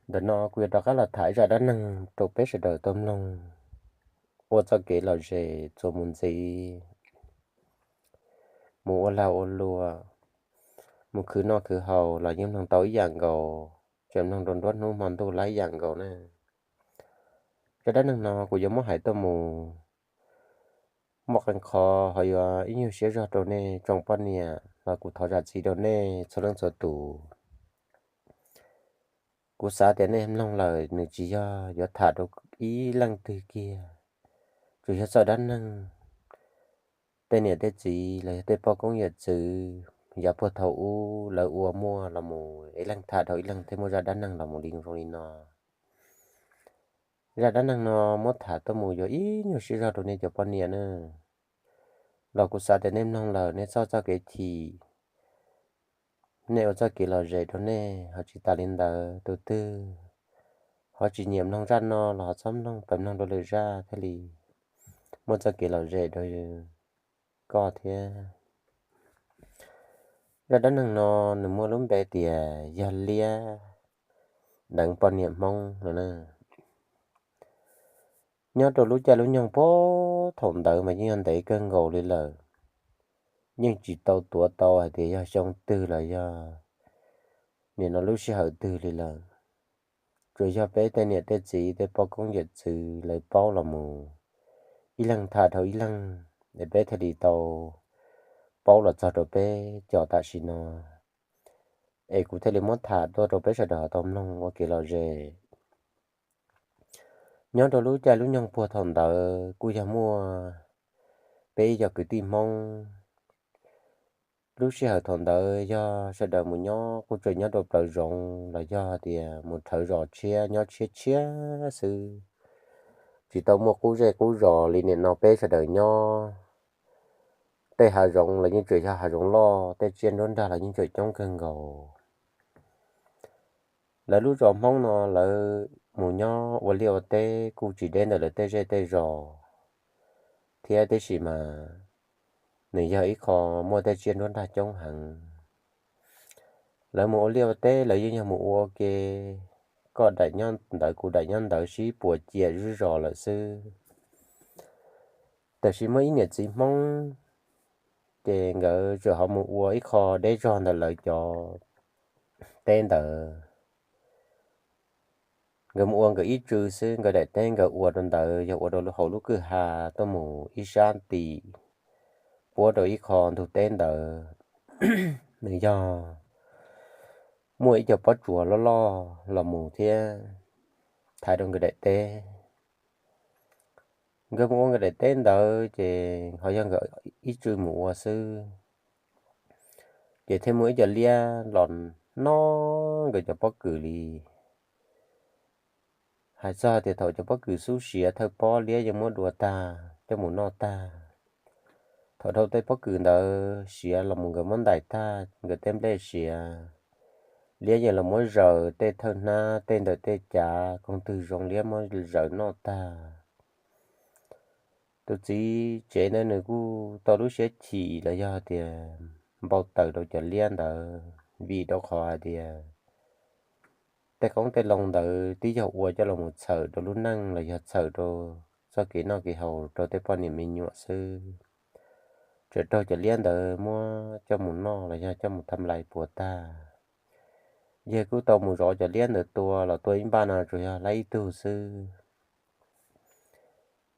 Ntawm no kuv yuav rov qab los tham zaj dab neeg rau peb sawv daws tau mloog ua txoj kev lom zem txuas mus ntxiv. Mus ua lag ua luam, mus khwv noj khwv haus los yeej mloog tau ib yam nkaus, tseem mloog rau nruab hnub hmo ntuj lawm ib yam nkaus na. Zaj dab neeg no kuv yuav muab hais tuaj mus muaj qee qho ho yuav ib nyuag siab zog rau nej tsoom poj niam los kuv thov zam txim rau nej txhua leej txhua tus. Kuv xav tias nej mloog lawm nws tsis yog yuav tham rau ib leej twg kiag, tsuas yog txoj dab neeg tej niam tej txiv los yog tej poj koob yawm txwv yav puag thaum ub lawv ua muaj los mus ib leeg tham rau ib leeg thiaj muaj zaj dab neeg los mus li zoo li no. Zaj dab neeg no muab tham tuaj mus yuav ib nyuag siab zog rau nej cov poj niam na, los kuv xav tias nej mloog lawm nej txhob txoj kev chim, nej ua txoj kev lom zem rau nej. Ho tsis tas li ntawd tus twg ho tsis nyiam mloog zaj no los ho txhob mloog, pab mloog rau lwm zaj thiaj li muaj txoj kev lom zem rau koj thiab. Zaj dab neeg no nws muaj lub npe tias yog liab deev poj niam Hmoob no na. Nyob rau lub caij lub nyoog puag thaum ntawd mas yeej yog ntev kawg nkaus li lawm, yeej tsis tau tuav tau hais tias yog xyoo twg los yog nim no lub sij hawm twg li lawm. Tsuas yog peb tej niam tej txiv tej poj koob yawm txwv lawv paub los mus ib leeg tham rau ib leeg, es peb thiaj li tau paub los txog rau peb cov tam sim no, es kuv thiaj li muab tham tuaj rau peb sawv daws tau mloog ua kev lom zem. Nyob rau lub caij lub nyoog puag thaum ntawd kuj yog muaj peb ib co kwv tij Hmoob. Lub sij hawm thaum ntawd yog sawv daws mus nyob kuj tseem nyob rau plawv zoov los yog tias mus rhawv zos tshiab nyob tshiab tshiab xwb, tsis tau muaj qub zej qub zos li nim no peb sawv daws nyob. Tej hav zoov los yeej tseem yog hav zoov loj, tej tsiaj nruab nrag los yeej tseem coob kawg nkaus. Lawv lub zos Hmoob no lawv mus nyob ua liaj ua teb kuj tsis deb ntawm lawv tej zej tej zos thiab, tiam sis mas nws yog ib qho muaj tej tsiaj nruab nrag coob heev. Lawv mus ua liaj ua teb lawv yeej yog mus ua ua ke, koj daim nyob ntawd kuv daim nyob ntawd sib puas ciam zuj zos lawm xwb. Tab sis muaj ib niam txiv Hmoob, ces nkawd txawm ho mus ua ib qho deb zog ntawm lawv cov teb ntawd. Nkawd mus ua nkawd ib tsw xwb, nkawd daim teb nkawd ua rau ntawd yog ua rau hauv lub kwj ha tuaj mus ib sab tim puab rau ib qho ntug teb ntawd. Nws yog muaj ib co pob tsuas loj loj los mus thiab thaiv rau nkawd daim teb. Nkawd mus ua nkawd daim teb ntawd ces ho yog nkawd ib tsw mus ua xwb, ces thiaj muaj ib co liab los noj nkawd cov pob kws li. Hais txog tias thaum cov pob kws xub siav thawj pob liab yeej muab dua tag coj mus noj tag. Thaum dhau tej pob kws ntawd siav los mus nkawd muab ntais tag nkawd tej nplej siav, liab yeej los muab zaws tej thawj hnab tej ntawm tej cav koog twg zoo liab muab zaws noj tag. Tus txiv tsev ntawd nws kuj tau lub siab chim los yog tias npau taws rau cov liab ntawd, vim rau qhov hais tias tej qoob tej loo ntawd twb yog ua coj los mus txhawm rau lub neej los yog txhawm rau txoj kev noj kev haus rau tej poj niam me nyuam xwb. Txawm raug cov liab ntawd muab coj mus noj los yog coj mus tham lais puas tag. Yawg kuj tau mus zov cov liab ntawd tua los tua ib npaj no tsuas yog lab ib tug xwb.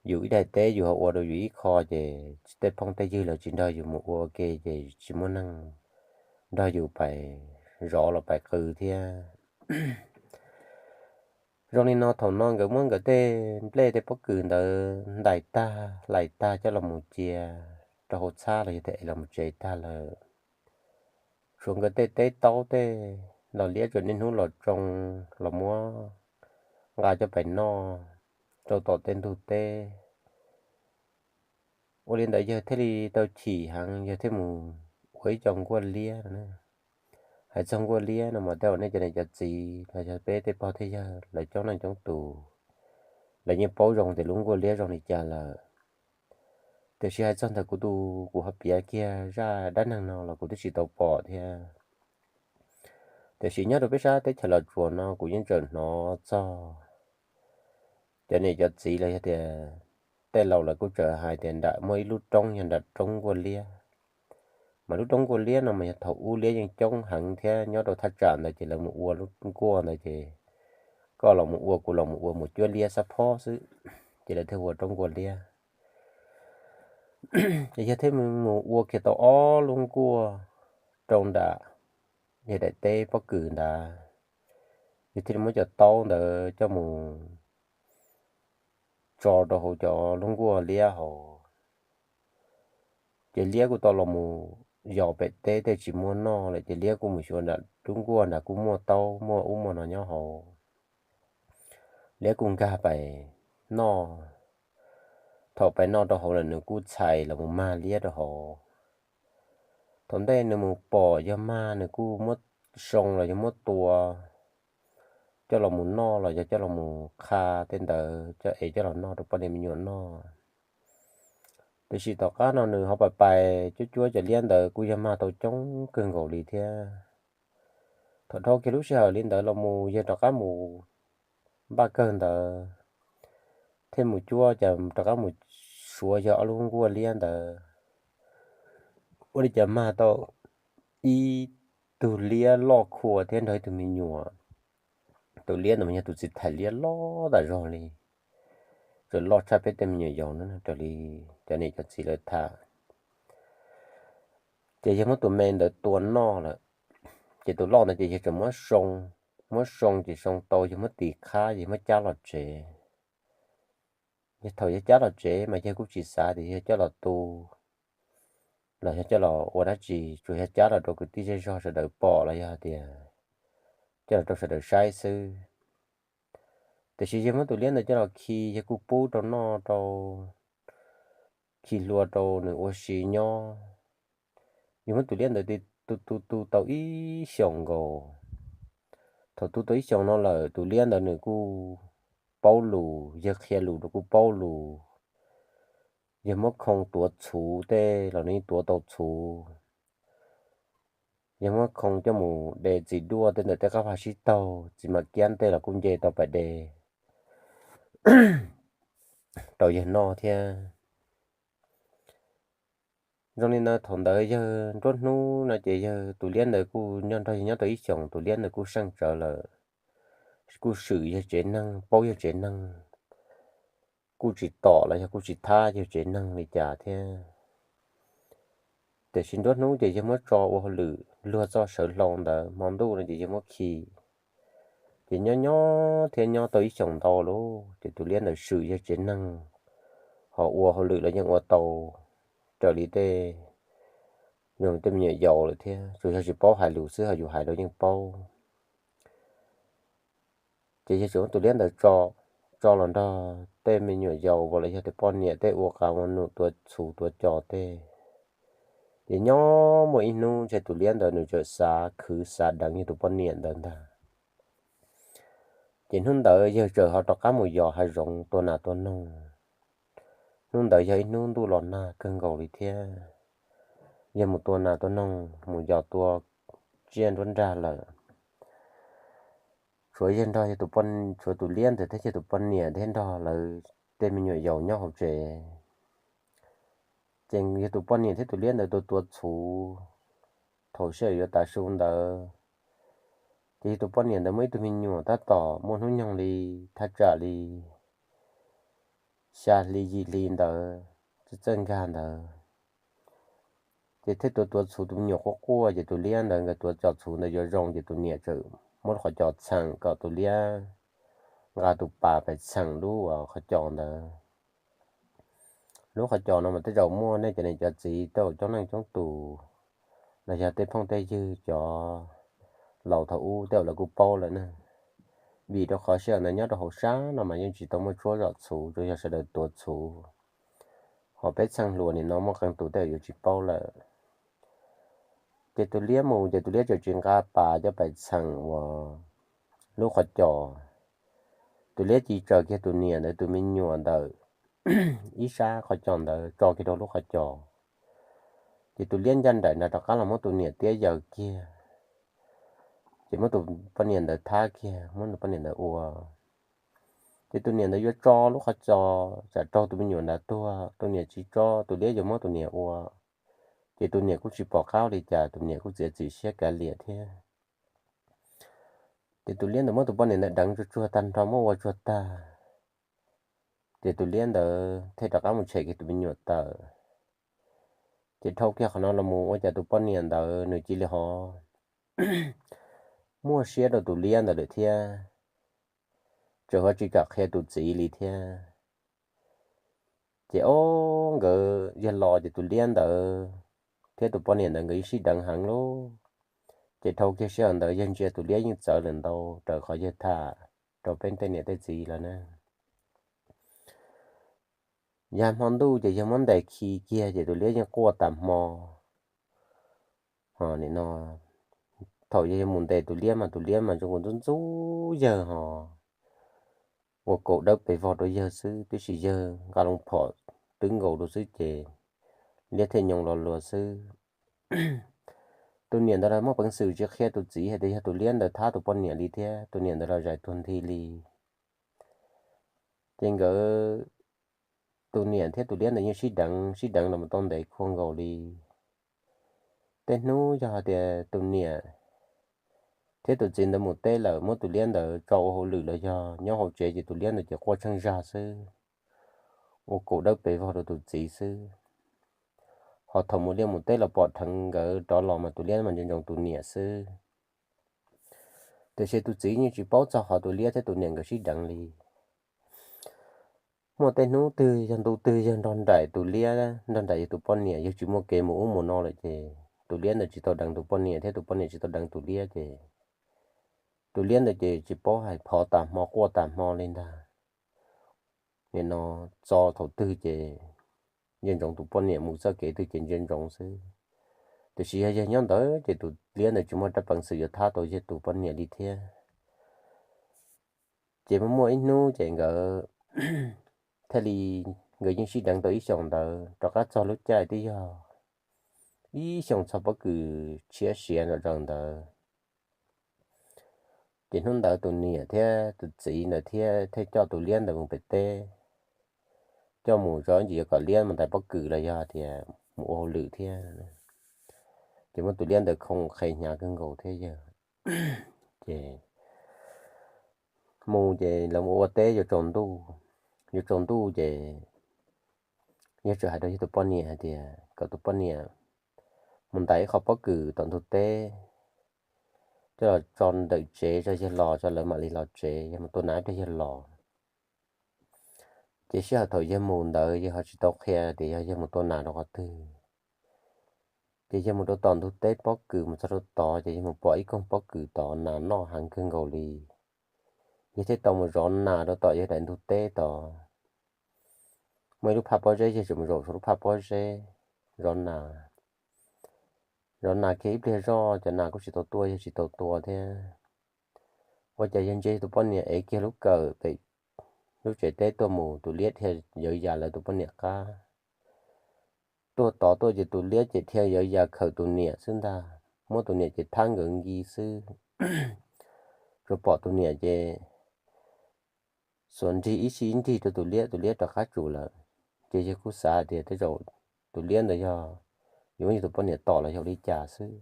Yus ib daim teb yus ho ua rau yus ib qho ces tej phooj tej ywg los tsis nrog yus mus ua ua ke ces tsis muaj neeg nrog yus pais zov los pais qw thiab. Zoo li no thaum no nkawd muab nkawd tej nplej tej pob kws ntawd ntais tag hlais tag coj los mus cia rau hauv txhab los yog tias es los mus tsev tag lawm. Tshuav nkawd tej teb taub tej los liab tsuas niaj hnub los tsoo los muab nqa coj pais noj rau tom tej ntug teb. Ua li ntawd yawg thiaj li tau chim heev, yawg thiaj mus ua ib co nkuaj liab no. Hais txog nkuaj liab no mas tej uas nej cov niam cov txiv los yog peb tej pog tej yawg lawv coob leej coob tus, lawv yeej paub zoo tias lub nkuaj liab zoo li cas lawm. Tiam sis hais txog ntawm kuv tus kuv ho piav kiag zaj dab neeg no los kuv twb tsis tau pom thiab. Tiam sis nyob rau peb sab teb chaws Los Tsuas no kuv yeej tseem hnov txog cov niam cov txiv los yog tias tej laus lawv kuj tseem hais tias nram muaj ib lub roob yog nram roob nkuaj liab. Mas lub roob nkuaj liab no mas yog thaum ub liab yeej coob heev thiab nyob rau thaj tsam ntawd ces lawv mus ua lub nkuaj ntawd ces koj los mus ua kuv los mus ua mus cuab liab xab phob xwb, ces lawv thiaj ua roob nkuaj liab. Ces yog thiaj mus ua kiag tau ob lub nkuaj rau nram yog daim teb pob kws ntawd, yog thiaj li muab cov taub ntawd coj mus tso rau hauv cov lub nkuaj liab hauv. Ces liab kuj tau los mus yos pem teb tej tsis muaj noj lawm ces liab kuj mus xyuas nram lub nkuaj nrad kuj muaj taub muaj ub muaj no nyob hauv. Liab kuj nkag pais noj. Thaum pais noj rau hauv lawm nws kuj txhais los mus mag liab rau hauv. Thaum ntej nws mus pom yog mag nws kuj muab soo los yog muab tua coj los mus noj los yog coj los mus qha tej ntawd coj es coj los noj rau poj niam me nyuam noj. Tiam sis tom qab no nws ho pais pais cuab cuab cov liab ntawd kuj yog mag tau coob kawg nkaus li thiab. Thaum dhau kiag lub sij hawm li ntawd los mus yawg rov qab mus npaj kawg ntawd, thiaj mus cuab ces rov qab mus suav yog ob lub nkuaj liab ntawd. Ua li cas mag tau ib tug liab loj khua thiab nrog ib tug me nyuam. Tus liab ntawd mas yog tus txiv thais liab loj tas zog li, txawm loj tshaj peb tej me nyuam yaus na raws li cov niam cov txiv lawv tham. Ces yawg muab tus me ntawd tua noj lawm, ces tus loj ntawd ces yawg tseem muab soo, muab soo ces soo tau yawg muab tis qhab yawg muab cab los tsev. Yog thaum yawg cab los tsev mas yawg kuj tsis xav tias yawg coj los tu los yog coj los ua dab tsi, tsuas yog cab los rau kwv tij zej zog sawv daws pom los yog tias coj los rau sawv daws saib xwb. Tiam sis yawg muab tus liab ntawd coj los khi yawg kuj pub rau noj rau, khi hlua rau nws ua si nyob. Yawg muab tus liab ntawd tu tu tu tau ib xyoos nkaus. Thaum tu tau ib xyoos no lawm tus liab ntawd nws kuj paub lus, yawg qhia lus rau kuj paub lus. Yawg muab khoo tuav txhuv tej los nws tuav tau txhuv. Yawg muab khoo coj mus de txiv duaj tej ntawm tej qab vaj sib taug, txiv mam kiab tej los kuj nce tau pas de rau yawg noj thiab. Zoo li ntawd thaum ntawd yawg nruab hnub no ces yawg tus liab ntawd kuj nyob nrog yawg nyob tau ib xyoos, tus liab ntawd kuj seej tsawv lawm, kuj swm yawg tsev neeg, paub yawg tsev neeg, kuj tsis tom los yog kuj tsis thab yawg tsev neeg li cas thiab. Tiam sis nruab hnub ces yawg muab tso ua hauj lwm luag txoj sawv hlau ntawd, hmo ntuj no ces yawg muab khi. Ces nyob nyob thiab nyob tau ib xyoos ntau lawm ces tus liab ntawd swm yawg tsev neeg, ho ua hauj lwm los yeej ua tau raws li tej, zoo li tej me nyuam yaus lawm thiab, tsuas yog tsis paub hais lus xwb ho yus hais los yeej paub. Ces yawg tseem muab tus liab ntawd tso, tso los nrog tej me nyuam yaus uas los yog tej poj niam tej ua qas ua num tuav txhuv tuav cos tej. Ces nyob muaj ib hnub ntshe tus liab ntawd nws txawm xav khwv xav deev yawg tus poj niam ntawd ntag. Ces hnub ntawd yawg txawm ho rov qab mus yos hav zoov tua nas tua noog. Hnub ntawd yog ib hnub ntuj los nag kawg nkaus li thiab. Yawg mus tua nas tua noog mus yos tua tsiaj nruab nrag lawm, tshuav yawg nrog yawg tus, tshuav tus liab ntawd thiab yawg tus poj niam thiab nrog lawv tej me nyuam yaus nyob hauv tsev. Ces yawg tus poj niam thiab tus liab ntawd tua tua txhuv. Thaum sij hawm yuav tav su ntawd, ces yawg tus poj niam ntawd muaj ib tug me nyuam tab tom muaj hnub nyoog li thaj tsam li xya hli yim hli ntawd, txawj txawj nkag ntawd. Ces thiaj tuav tuav txhuv, tus me nyuam quaj quaj, ces tus liab ntawd nkawd tuav cov txhuv ntawd yuav zoo, ces tus niam txawm muab lub qhov cos txheem kom tus liab nqa tus pas pais txheem lub qhov cos ntawd. Lub qhov cos no mas tej zaum muaj nej cov niam cov txiv tej zaum coob leej coob tus los yog tej phooj tej ywg cov laus thaum ub tej zaum lawv kuj paub lawm na. Vim rau qhov sij hawm ntawd nyob rau hauv sab no mas yeej tsis tau muaj tshuab zom txhuv, tsuas yog sawv daws tuav txhuv. Ho peb txheej hluas nim no muaj qee tus tej zaum yuav tsis paub lawm. Ces tus liab mus ces tus liab txawm tsis nqa pas coj pais txheem uas lub qhov cos. Tus liab cia li tsaws kiag tus niam ntawd tus me nyuam ntawm ib sab qhov cos ntawd tso kiag rau lub qhov cos. Ces tus liab ncaj nraim nrad rov qab los muab tus niam tiab yaws kiag. Ces muab tus poj niam ntawd thab kiag, muab tus poj niam ntawd ua. Ces tus niam ntawd yuav tso lub qhov tso tsam raug tus me nyuam ntawd tuag, tus niam tsis tso, tus liab yuav muab tus niam ua. Ces tus niam kuj tsis pom qab li cas, tus niam kuj txiav txim siab kav liam thiab. Ces tus liab ntawd muab tus poj niam ntawd deev tsuag tsuag tag nrho, muab ua tsuag tag. Ces tus liab ntawd thiaj rov qab mus tshem kiag tus me nyuam tawm. Ces dhau kiag qhov no los mus ua cas tus poj niam ntawd nws cia li ho muaj siab rau tus liab ntawd lawm thiab, tseem ho tsis kam qhia tus txiv li thiab. Ces ob nkawd yog los ces tus liab ntawd thiab tus poj niam ntawd nkawd yeej sib deev heev lauj. Ces dhau kiag sij hawm ntawd yawg ntsia tus liab yeej txawv lawm ntau raws qhov yawg tham rau peb tej niam tej txiv lawm na. Yog hmo ntuj ces yawg muab ntes khi kiag ces tus liab yeej quaj tas hmo. Ho nim no thaum yawg mus ntes tus liab mas tus liab mas zoo nkaus ntxub ntxub yawg ho ua kaum dawb pes vog rau yawg xwb, tiam sis yawg nqa loo phom twb nkaus rau xwb ces liab thiaj nyoo los luas xwb. Tus niam ntawd los muaj peev xwm tsis qhia tus txiv hais tias yog tus liab ntawd thab tus poj niam li thiab, tus niam ntawd los zais tuag nthi li. Ces nkawd, tus niam thiab tus liab ntawd yeej sib deev sib deev los mus tau ntev khuav nkaus li. Tej hnub yog hais tias tus niam thiab tus txiv ntawd mus teb lawm, muab tus liab ntawd tso ua hauj lwm los yog nyob hauv tsev ces tus liab ntawd ces quaj tsheej zag xwb, ua kaum dawb pes vog rau tus txiv xwb. Ho thaum mus liaj mus teb los pom dheev nkawd rov los mas tus liab mas ntsia ntsoov tus niam xwb. Tiam sis tus txiv yeej tsis paub txog qhov tus liab thiab tus niam nkawd sib deev li. Muaj tej hnub twg yog ntu twg yawg nrog nraim tus liab, nrog nraim yawg tus poj niam, yawg tsis muaj kev mus ub mus no lawm ces tus liab ntawd tsis tau deev tus poj niam thiab tus poj niam tsis tau deev tus liab ces tus liab ntawd ces tsis paub hais, phov tas hmo quaj tas hmo li ntag. Nim no txog thaum twg ces ntsia ntsoov tus poj niam, mus txoj kev twg ces ntsia ntsoov xwb. Tiam sis yog yawg nyob ntawd ces tus liab ntawd tsis muaj rab peev xwm yuav thab tau yawg tus poj niam li thiab. Ces muaj muaj ib hnub ces nkawd thiaj li, nkawd yeej sib deev tau ib xyoos ntawd, rov qab txog lub caij twb yog ib xyoos txog pob kws tshiab siav nram zaws ntawd. Ces hnub ntawd tus niam thiab tus txiv ntawd thiab thiaj coj tus liab ntawd mus pem teb, coj mus zov ntsis yuav kom liab mus ntais pob kws los yog tias mus ua hauj lwm thiab. Ces muab tus liab ntawd khoo qhe hnyav kawg nkaus thiab yawg. Ces mus ces lawv mus ua teb yuav tsaus ntuj, yuav tsaus ntuj ces yawg txawm hais rau yawg tus poj niam hais tias kom tus poj niam mus ntais ib qho pob kws tom ntug teb coj los tso ntawm tsev tso, yawg los tso lawv mam li los tsev, yawg mus tua nas ib pliag yawg los. Ces sij hawm thaum yawg mus ntawd yawg ho tsis tau qhia tias yog yawg mus tua nas rau qhov twg. Ces yawg mus rau tom ntug teb pob kws, mus txog rau tod ces yawg mus pom ib koog pob kws tod nas noj heev kawg nkaus li. Yawg thiaj tau mus zov nas rau tom yawg daim ntug teb tod. Muaj ib lub phaj pob zeb, yawg txawm mus zaum saum lub phaj pob zeb zov nas. Zov nas kiag ib pliag zoj cov nas kuj tsis tau tuaj, yawg tsis tau tua thiab. Ua cas yawg ntsia tus poj niam ev kiag lub kawm pem lub tsev teb tuaj mus, tus liab dhia yawv yas lawv tus poj niam qab. Tuaj tod tuaj ces tus liab ces dhia yawv yas khawm tus niam xwb ntag, muab tus niam ces thab nkawd nki xwb. Tsuas pom tus niam ces xuas nrig ib sij ib nrig rau tus liab, tus liab rov qab tsum lawm. Ces yawg kuj xav tias tej zaum tus liab ntawd yog yuav muab yawg tus poj niam tom los yog ua li cas xwb.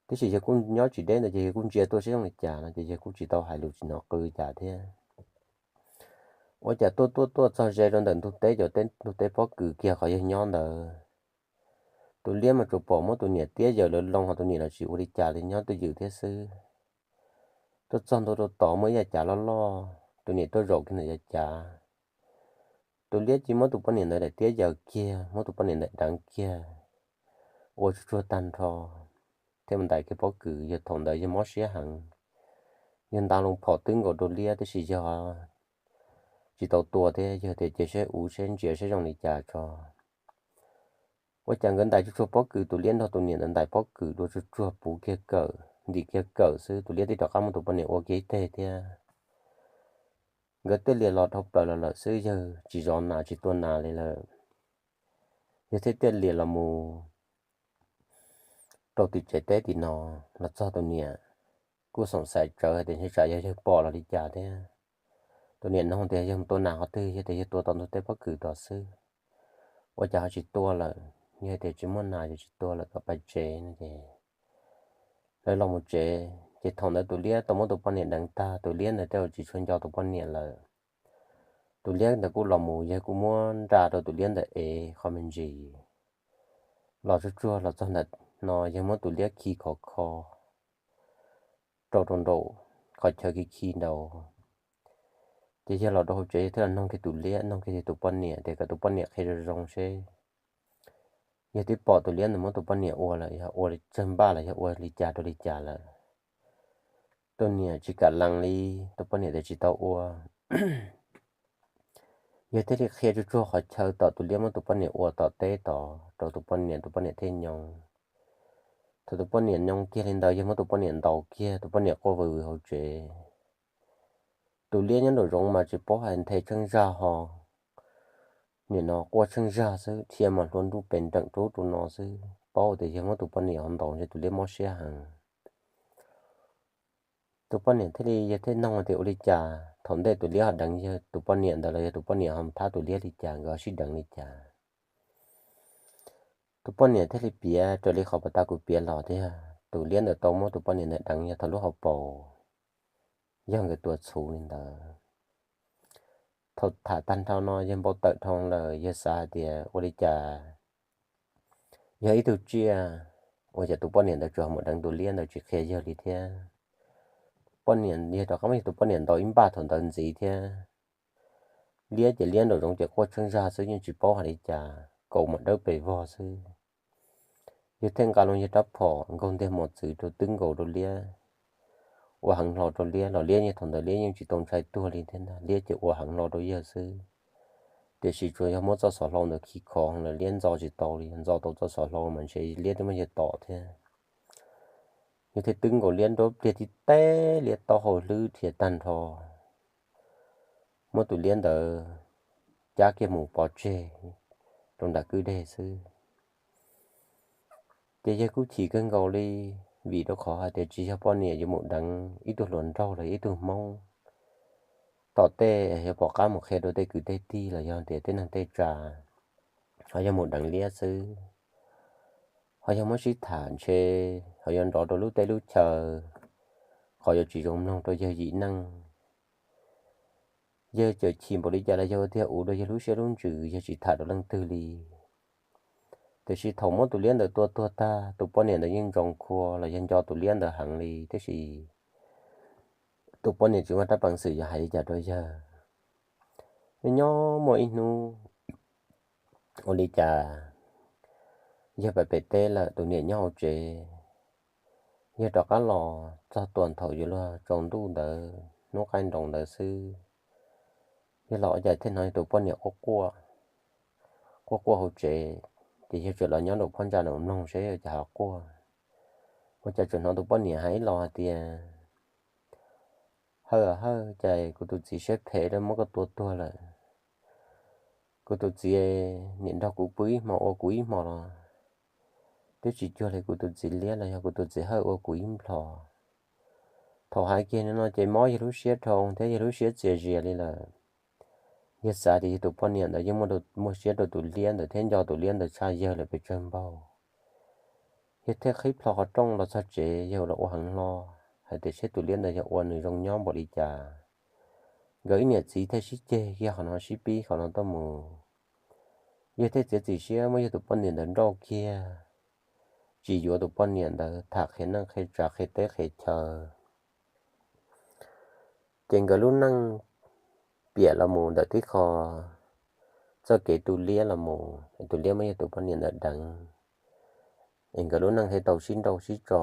Tiam sis yawg kuj nyob tsis deb ntawd ces yawg kuj ntsia tuaj saib zoo li cas no ces yawg kuj tsis tau hais lus tsis hnov qw li cas thiab. Ua cas tuaj tuaj tuaj txog ze rau ntawm ntug teb, cov teb, ntug teb pob kws kiag qhov yawg nyob ntawd, tus liab mas tsuas pom muab tus niam tiab yaws lawv loo, ho tus niam los tsis ua li cas li, nyob twj ywm thiab xwb. Tuaj txog ntua rau tod muaj ib yav cav loj loj, tus niam tuaj zaum kiag ntawm yav cav. Tus liab cia muab tus poj niam ntawd daim tiab yaws kiag, muab tus poj niam ntawd deev kiag, ua tsuag tsuag tag nrho, thiaj mus ntais kiag pob kws. Yawg thaum ntawd yawg mob siab heev, yawg nta loo phom twb nkaus rau liab, tiam sis yawg tsis tau tua thiab, yawg tias cia seb uv seb ntsia seb zoo li cas tso. Ua cas nkawd ntais tsuag tsuag pob kws, tus liab nrog tus niam ntawd ntais pob kws dua tsuag tsuag puv kiag kawm, ntim kiag kawm xwb, tus liab twb rov qab muab tus poj niam ua kiag ib teg thiab. Nkawd tej lias los dhau plaws los lawm xwb, yawg tsis zov nas tsis tua nas li lawm. Yawg thiaj tiaj lias los mus rau tim tsev teb tim no, los txog tus niam, kuj xoom xaiv tsawv hais tias ntshe tsam yog yawg pom los li cas thiab. Tus niam nug tias yawg mus tua nas qhov twg, yog tias yawg tua tom ntug teb pob kws tod xwb, ua cas ho tsis tua lawm? Yog hais tias tsis muaj nas ces tsis tua lawm, kom pais tsev no ces lawv los mus tsev. Ces thaum ntawd tus liab tau muab tus poj niam deev tag, tus liab ntawd tej zaum tsis tshua nco tus poj niam lawm. Tus liab ntawd kuj los mus, yawg kuj muab nra rau tus liab ntawd ev qhov me ntsis. Los tsuag tsuag los txog ntawm no, yawg muab tus liab khi khov kho rau rau nraum qhov chaw khi khi nraud. Ces yawg los rau hauv tsev, yawg thiaj los noog kiag tus liab, noog kiag tus poj niam tias kom tus poj niam qhia zoo zoo seb yawg twb pom tus liab ntawd muab tus poj niam ua lawm, yog ua tsawg npaj los yog ua li cas rau li cas lawm. Tus niam tsis kam lees li, tus poj niam tias tsis tau ua. Yawg thiaj li qhia tsuag tsuag qhov chaw tom tus liab muab tus poj niam ua tom teb tod rau tus poj niam, tus poj niam thiaj nyoo. Thaum tus poj niam nyoo kiag li ntawd, yawg muab tus poj niam ntaus kiag, tus poj niam quaj vwm vwm hauv tsev. Tus liab nyob nraum zoov mas tsis paub hais nthe tsheej zag ho, nim no quaj tsheej zag xwb, dhia mas hlua nruj pes nreem rau ub rau no xwb, paub tias yawg muab tus poj niam ho ntaus, ntshe tus liab mob siab heev. Tus poj niam thiaj li, yawg thiaj noog tias ua li cas thaum ntej tus liab ho deev yawg tus poj niam ntawd los yog tus poj niam ho thab tus liab li cas, nkawd ho sib deev li cas. Tus poj niam thiaj li piav raws li qhov pas tas kuv piav los tias tus liab ntawd tau muab tus poj niam ntawd deev yog thaum lub hauv paus, yog nkawd tuav txhuv li ntawd. Thaum tham tag nrho no yawg npau taws dhau lawm, yawg xav hais tias ua li cas yog ib tug tsiaj, ua cas tus poj niam ntawd tsuas mus deev tus liab ntawd tsis qhia yawg li thiab. Poj niam, yawg rov qab muab yawg tus poj niam ntaus ib npaj thaum ntawd ntxiv thiab. Liab ces liab nraum zoov ces quaj tsheej zag xwb, yeej tsis paub hais li cas, kaus mas dawb pes vog xwb. Yawg thiaj nqa los yawg rab phom nkaug ntiag mos txwv rau, twb nkaus rau liab ua heev hlo rau liab los liab yeej, thaum ntawd liab yeej tsis tau ntshai tuag li thiab ntag, liab ces ua heev hlo rau yawg xwb. Tiam sis tsuas yog muab txoj xov hlau ntawd khi khov lawm, liab ntxo tsis tau li, ntxo tau txoj xov hlau mas ntshe liab twb muab yawg tom thiab. Yawg thiaj twb nkaus liab nruab pliag tib teb, liab taub hau hlwb dhia tag nrho, muab tus liab ntawd cab kiag mus pov tseg rau nram kwj deg xwb. Ces yawg kuj chim kawg nkaus li, vim rau qhov hais tias tsis yog poj niam yuav mus deev ib tug hluas nraug los ib tug hmoob tom tej, yog pom qab mus qhia rau tej kwv tej tij los yog tias tej neeg tej tsav, ho yog mus deev liab xwb, ho yog muab sib tham ntshe ho yuav nrov rau lub teb lub chaw, qhov yuav tsis zoo mloog rau yawg yim neej. Yawg txawm chim npaum li cas los yawg ua tiag ua rau yawg lub siab lub ntsws, yawg tsis tham rau leej twg li. Tiam sis thaum muab tus liab ntawd tua tuag tag, tus poj niam ntawd yeej ntsoov khua los yawg nco tus liab ntawd heev li, tiam sis tus poj niam tsis muaj rab peev xwm yuav hais li cas rau yawg. Nyob nyob muaj ib hnub ua li cas yawg pais pem teb lawm, tus niam nyob hauv tsev. Yawg rov qab los txog tuam thaum yuav luag tsaus ntuj ntawd, hnub qaij nroos ntawd xwb, yawg los ua cas thiaj hnov tus poj niam quaj quaj, quaj quaj hauv tsev. Ces yawg txawm los nyob nraum phab ntsa nraum mloog seb ua cas ho quaj. Ua cas txawm hnov tus poj niam hais ib los hais tias, Hawj, Hawj, cas kuv tus txiv siab phem muab koj tua tuag lawm. Kuv tus txiv niam nrog kuv pw ib hmo ua kuv ib hmo los twb tsis cuag li kuv tus txiv liab los yog kuv tus txiv Hawj ua kuv ib hmo. Thaum hais kiag no ces mob yawg lub siab dhau thiab yawg lub siab txias zias li lawm. Yawg xav tias yog tus poj niam ntawd yeej muaj siab rau tus liab ntawd thiab nco tus liab ntawd tshaj yawg lawm pes tsawg npaug. Yawg thiaj qhib plho qhov rooj los txog tsev, yawg los ua heev hlo hais tias seb tus liab ntawd yog ua nws zoo nyob npaum li cas. Nkawd ib niam txiv thiaj sib ceg kiag qhov no, sib pib qhov no tuaj mus. Yawg thiaj txiav txim siab muab yawg tus poj niam ntawd nrauj kiag, tsis yuav tus poj niam ntawd tham qhia neej qhia tsav qhia teb qhia chaw. Ces nkawd lub neej piam los mus ntawm tib qho txoj kev tu liab los mus, tus liab muab yawg tus poj niam ntawd deev, es nkawd lub neej thiaj tau sib nrauj sib tso.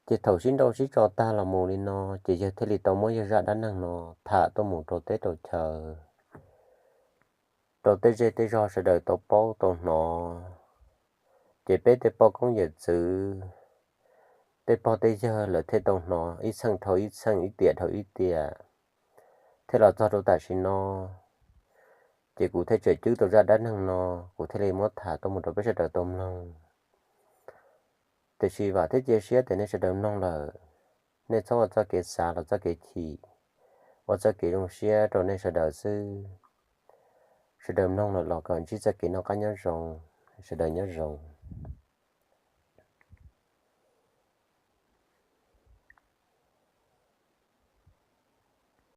Ces thaum sib nrauj sib tso tag los mus li no, ces yawg thiaj li tau muab yawg zaj dab neeg no tham tuaj mus rau teb rau chaw, rau tej zej tej zog sawv daws tau paub tau hnov. Ces peb tej poj koob yawm txwv, tej pog tej yawg lawv thiaj tau hnov ib txheej dhau ib txheej, ib tiam dhau ib tiam, thiaj los txog rau tam sim no. Ces kuv thiaj tseem cwb tau zaj dab neeg no, kuv thiaj li muab tham tuaj mus rau peb sawv daws tau mloog. Tiam sis vam thiab cia siab tias nej sawv daws mloog lawm, nej txhob ua txoj kev xav los txoj kev chim, ua txoj kev zoo siab rau nej sawv daws xwb. Sawv daws mloog lawm los kom ntsib txoj kev noj qab nyob zoo, sawv daws nyob zoo.